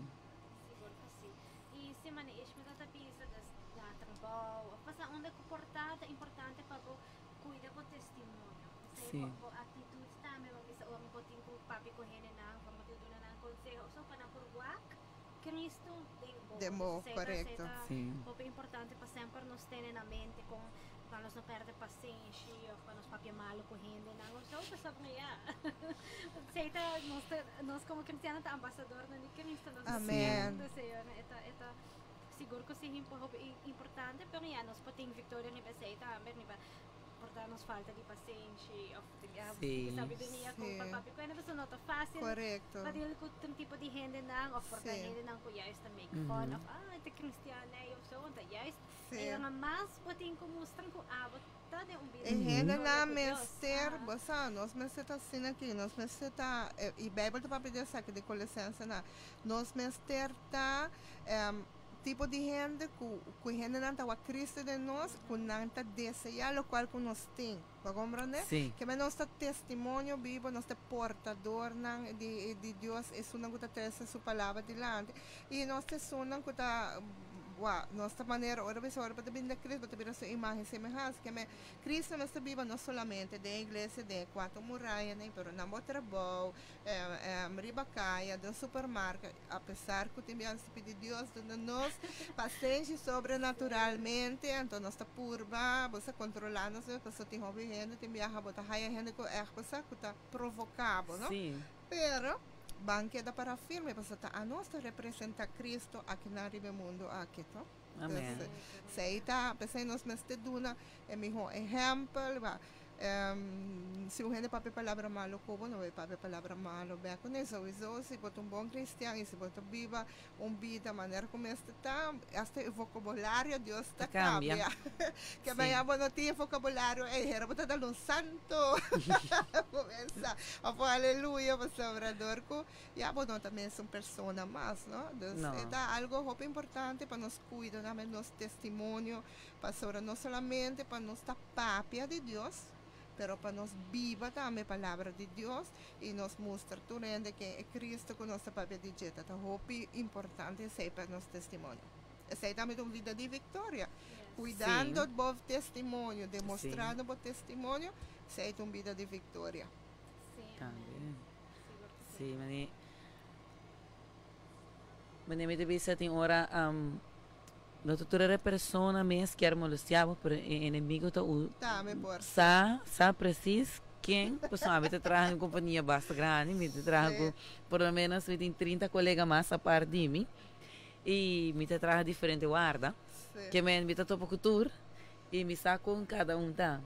Sigur cu si. Y si mane Ishma ta bisa des na trabou, of pasa unda cu por ta importante pa bo cuida bo testimonio. Sei bo actitud tambe, bo bisa ora bo tin cu papia cu hendenan, of bo tin duna nan conseho, so pa nan por wak Cristo den bo. Den bo, Sei correcto. ta hopi importante pa semper nos tene na mente con pa nos no perde pasenshi of pa nos papia malo cu hendenan of so, pasobra ya. Sei ta nos como cristiano ta ambassador di Cristo, nos Señor, e ta sigur cu si hopi importante, pero ya nos por tin victoria riba esey tambe, riba por ta nos falta di pasenshi of ya, sabiduria con pa papia cu hende, pasobra no ta facil pa deal cu un tipo di hendenan of por ta hendenan cu juist ta make fun of "Ah, ta cristian nee" of zo, want juist e mas bo tin cu mustra cu abo ta den un bida E di hende victoria na cu Dios. mester, bosa, nos mester ta asina aki, nos mester ta, e Bijbel ta papia di esaki di Colosense na, nos mester ta tipo di hende cu hendenan ta wak Cristo den nos, cu nan ta desea locual cu nos tin. Pa comprende? Si. Ke men nos ta testimonio bibo, nos ta portadornan di Dios, esunnan cu ta trece su palabra dilanti. Y nos ta esunnan cu ta, wa, nos ta manera, ora bisa ora pa bin de Cristo, pa bira su imagen semejanza. Ke men Cristo nos ta biba no solamente den iglesia, den cuatro muraya, né, pero na bo trabou, riba caya, den supermarket, a pesar cu tin biaha pidi Dios duna nos pasenshi sobrenaturalmente, anto nos ta purba, bo sa controla nos, paso tin hopi hende, tin biaha bo ta haya hende cu echt bo sa cu ta provoca bo, no? Pero ban keda para firme, paso ta anos ta representa Cristo aki na riba mundo aki, no? Amen. Esey ta, pesey nos mester duna e miho ehempel, ba, si un hende papia palabra malo cu bo, no bay papia palabra malo bek cu ne. Sowieso, si bo ta un bon cristian y si bo ta biba un bida manera cu mester ta, hasta e vocabulario Dios ta Ta cambia. Cambia. Que mañana bo no tin vocabulario, ey, hera bo ta dal un santo. Comienza. Of aleluya, pasobra dor cu ya bo no ta mes un persona mas, no? Dus No. ta algo hopi importante pa nos cuida tambe nos testimonio, pasobra no solamente pa nos ta papia di Dios, pero pa nos biba tambe palabra di Dios y nos mustra tur hende cu e Cristo cu nos ta papia di dje. Ta hopi importante esey pa nos testimonio. Esey tambe ta un bida di victoria. Cuidando bo testimonio, demostrando bo testimonio, esey ta un bida di victoria. Tambe. Sigur cu si. Si, mane mi ta bisa tin ora no ta tur e persona mes kier molestia bo, pero e enemigo ta Tambe por. sa precies ken, pasobra mi ta traha den compania basta grandi, mi ta traha cu por lo menos mi tin 30 colega mas apart di mi y mi ta traha diferente warda. Ke men mi ta topa cu tur y mi sa con cada un ta.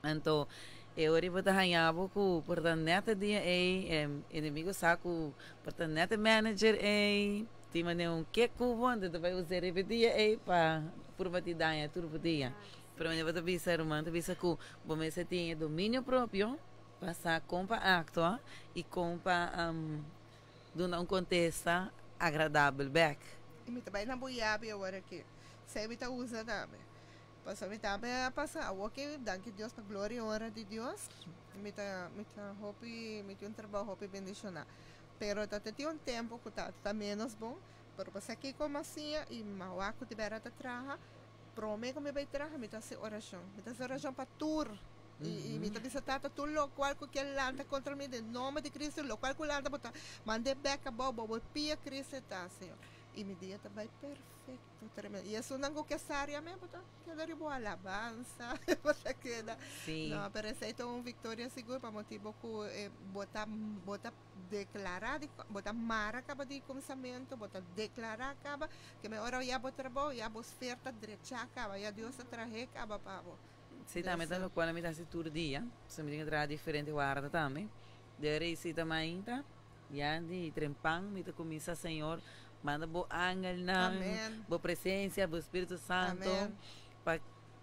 Anto, e ora bo ta haña bo cu por ta net e dia ey, enemigo sa cu por ta net e manager ey, tin mane un ke cu bo, anto ta bay usa riba e dia ey pa purba di daña tur bo dia. Pero manera bo ta bisa ruman ta bisa ku bo mester tin e dominio propio pa sa kon pa aktua i kon pa duna un kontesta agradabel bèk. I mi ta bai na bo yabi awor aki. Esei mi ta usa tambe. Pasobra mi tambe a pasa awor ki danki Dios pa gloria i honra di Dios mi ta mi ta hopi mi tin un trabou hopi bendishoná. Pero ta tin un tempu ku ta ta ménos bon. Pero pa sa kiko mi a siña i mi a wak ku di bèrdad ta traha, promé ku mi bai traha mi ta hasi orashon. Mi ta hasi orashon pa tur. I i mi ta bisa Tata tur lokual ku ke lanta kontra mi den nòmber di Cristo lokual ku lanta bo ta mand'é bèk abou bo bo pia Cristo e ta Señor. I mi dia ta bai perfekto tremendo. I esunnan ku ke saria mi bo ta keda riba un alabansa bo ta keda. No pero esei ta un viktoria sigur pa motibu ku bo ta bo ta Declara di bo ta mara caba di cuminsamentu, bo ta declara caba ke me ora ya bo trabou, ya bo sfer ta drecha caba, ya Dios ta trahe caba pa bo. Si tambe ta locual mi ta haci tur dia, so mi tin ke traha diferente warda tambe. De ora si ta mainta, ya di trempan mi ta cuminsa, Señor, manda bo angelnan, bo presencia, bo Spiritu Santo pa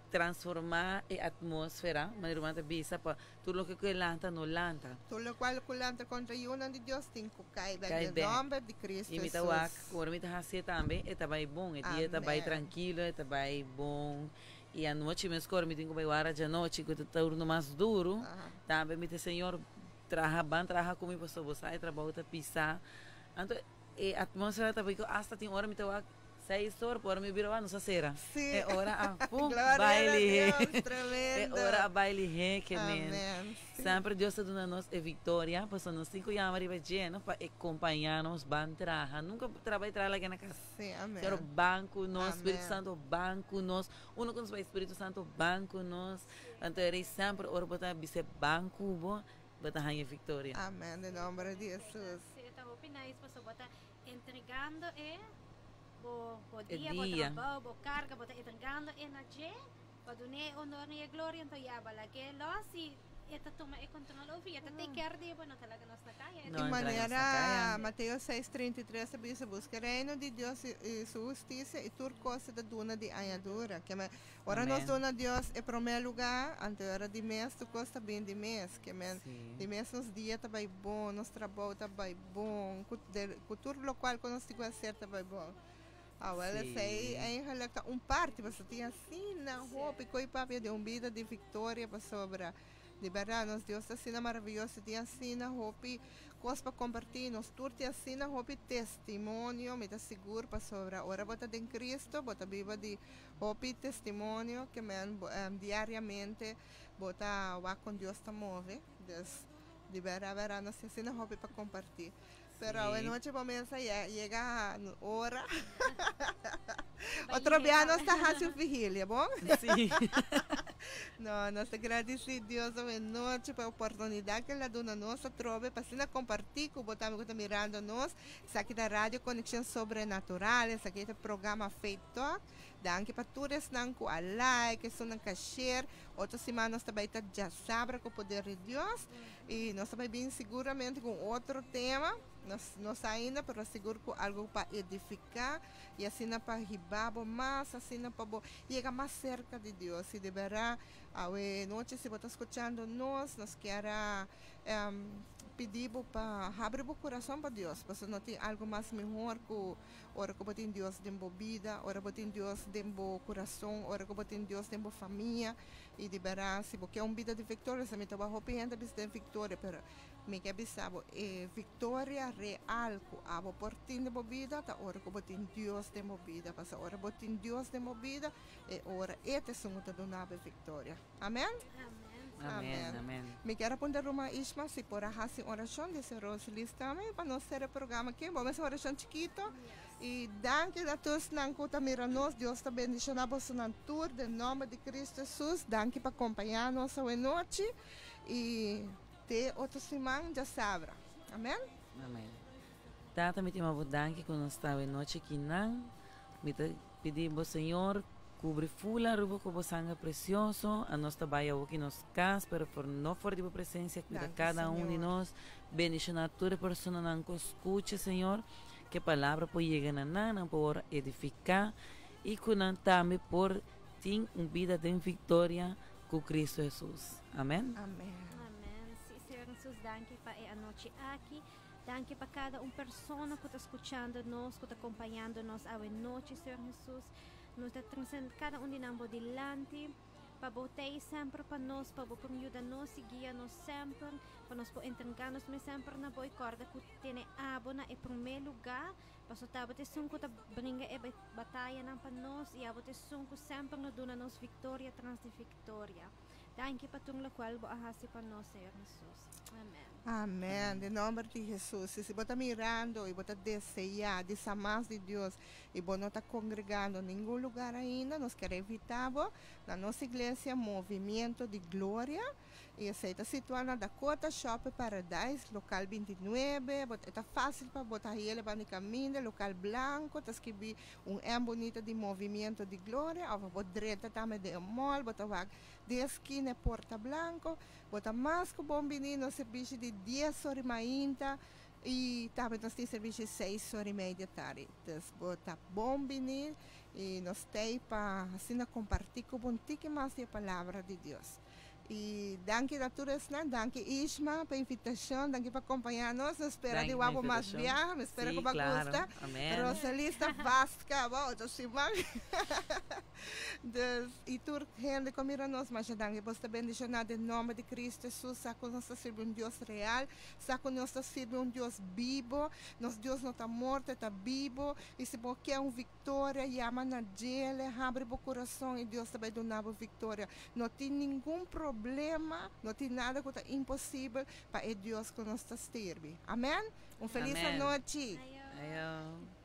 transforma e atmosfera, manera ruman ta bisa, pa tur loke ku e lanta no lanta. Tur lokual ku lanta kontra yunan di Dios tin ku kai bek den nòmber di Kristu I mi ta wak ku ora mi ta hasié tambe e ta bai bon, e dia ta bai trankilo, e ta bai bon. I anochi mes ku ora mi tin ku bai wara djanochi ku ta turno mas duru, tambe mi ta Señor traha ban traha ku mi pasobra bo sa e trabou ta pisá. Anto e atmósfera ta bai ku asta tin ora mi ta wak Seis or por mi bira nos a sera. Sí. E ora a pum Gloria a bai lihé. Dios, tremendo. E ora a bai lihé ke men. Amen. Sí. Semper Dios ta duna nos e victoria, pasobra nos tin ku yama riba dje no pa e kompañá nos ban traha. Nunka traha bai traha laga na kas. Sí, amen. Pero ban ku nos, Spiritu Amen. Santo ban ku nos. Uno ku nos bai Spiritu Santo ban ku nos. Anto e rei semper ora bo ta bis'é ban ku bo, bo ta haña victoria. Amen, den nomber di Jesus. Sí, ta hopi nice pasobra bo ta Entregando e bo bo E dia, bo dia. trabou, bo karga, bo ta entregando e na dje, pa dun'é e honor i e gloria, anto ya bo lag'é los i e ta tuma e control over i e ta take care di bo, no ta laga nos na kaya. No Di entra nos na manera kaya. Mateo seis, 33 ta bisa, Buska e reino di Dios i i su hustisia, i tur kos ta duna di añadura. Ke men, ora nos Amen. duna Dios e promé lugá, anto e ora di mes tur kos ta bin di mes. Ke men, Sí. di mes nos dia ta bai bon, nos trabou ta bai bon, ku de ku tur lokual ku nos tin ku hacer ta bai bon. Awel esei Sí. eigenlijk ta un parti, pasobra tin asina hopi koe papia di un bida di viktoria pasobra di bèrdat nos Dios ta asina maravioso, tin asina hopi kos pa kompartí, nos tur tin asina hopi testimonio, mi ta sigur pasobra ora bo ta den Cristo bo ta biba di hopi testimonio ke men diariamente bo ta wak kon Dios ta move, dus Di bera bera nos tin asina hopi pa comparti. Pero awe nochi bo mesa ya yega ora. Otro bia nos ta haci un vigilia, bon? Sí. No, nos ta gradici Dios awe nochi pa e oportunidad cu el a duna nos atrobe pa asina comparti cu bo tambe cu ta mirando nos. Esaki ta Radio Conexion Sobrenatural, esaki ta e programa Faith Talk. Danki pa tur esnan cu a like, esunnan cu a share. Otro siman nos ta bay ta djasabra cu poder di Dios y nos ta bay bin siguramente cu un otro tema, nos no sa ainda pero sigur cu algo pa edifica y asina pa hiba bo mas, asina pa bo yega mas cerca di Dios. Y de berdad awe nochi si bo ta scuchando nos, nos kier a pidi bo pa habri bo curason pa Dios, pasobra no tin algo mas mihor cu Ora ku bo tin Dios den bo bida, ora bo tin Dios den bo kurason, ora ku bo tin Dios den bo famia, i di bèrdat si bo ke un bida di viktoria, sa mi ta wak hopi hende a bisa den viktoria, pero mi ke bisa bo e viktoria real ku abo por tin den bo bida ta ora ku bo tin Dios den bo bida, pasobra ora bo tin Dios den bo bida e ora e ta esun ku ta duna bo e viktoria. Amen? Amen, amen. Mi kier a puntra ruman Ishma si por a hasi un orashon di señor Roselies tambe pa nos sera e programa aki. Bo mester orashon chikito. I danki na tur esnan ku ta mira nos. Dios ta bendishona bosonan tur den nomber di Cristo Jesus. Danki pa kompaña nos awe nochi i te otro siman djasabra. Amen. Amen. Tata mi ta yama bo danki ku nos ta awe nochi akinan. Mi ta pidi bo Señor cubri fula Aruba cu bo sangre precioso. A nos ta bay awoki nos cas pero for no for di bo presencia cuida Danki cada un di Señor. nos. Bendiciona tur e personanan cu scucha Señor. Cu e palabra por yega na nan, nan por worde edifica. i ku nan tambe por tin un bida den viktoria ku Kristu Hesus. Amen. Amen. Amen. Si, Señor Jesus, danki pa e anochi aki. Danki pa kada un persona ku ta skuchando nos, ku ta kompañando nos awe nochi, Señor Jesus. Nos ta trese kada un di nan bo dilanti, pa bo t'ei semper pa nos, pa bo por yuda nos i guia nos semper, pa nos por entregá nos mes semper na bo i kòrda ku tene abo na e promé lugá, pasobra ta abo ta esun ku ta bringa e batayanan pa nos i abo ta esun ku semper lo duna nos viktoria tras di viktoria. Danki pa tur lokual bo a hasi pa nos, Señor Jesus. Amen. Amen. Den nomber di Jesus. I si bo ta mirando i bo ta deseá di sa mas di Dios i bo no ta kongregando ningun lugar ainda, nos kier invitá bo na nos iglesia Movimiento di Gloria. I esei ta situá na Dakota Shopping Paradise, lokal 29. Bo e ta fásil pa bo ta hañ'é banda di kaminda, lokal blanko, ta skibí un M bunita di Movimiento di Gloria. Òf bo drenta tambe den e mall, bo ta wak den e skina e porta blanko. Bo ta mas ku bon bini nos servisio di dies ora mainta i tambe nos tin servisio seis ora i media tardi. Dus bo ta bon bini i nos t'ei pa asina kompartí ku bo un tiki mas di e Palabra di Dios. I danki na tur esnan. Danki Ishma pa invitashon. Danki pa kompañá nos. Mi spera di Danki pa wak bo mas invitashon. biaha. Mi spera Sí, ku bo a klaro. gusta. Amèn. Rosalie ta vast kaba otro siman. Dus, i tur hende ku a mira nos, masha danki. Boso ta bendishoná den nòmber di Kristu Hesus. Sa ku nos ta sirbi un Dios real. Sa ku nos ta sirbi un Dios bibo. Nos Dios no ta morto, e ta bibo. I si bo ke un viktoria, yama na djele, habri bo kurason i Dios ta bai duna bo viktoria. No tin ningun problema, no tin nada ku ta imposibel pa e Dios ku nos ta sirbi. Amen. Un felis Amen. anochi. Ayo. Ayo.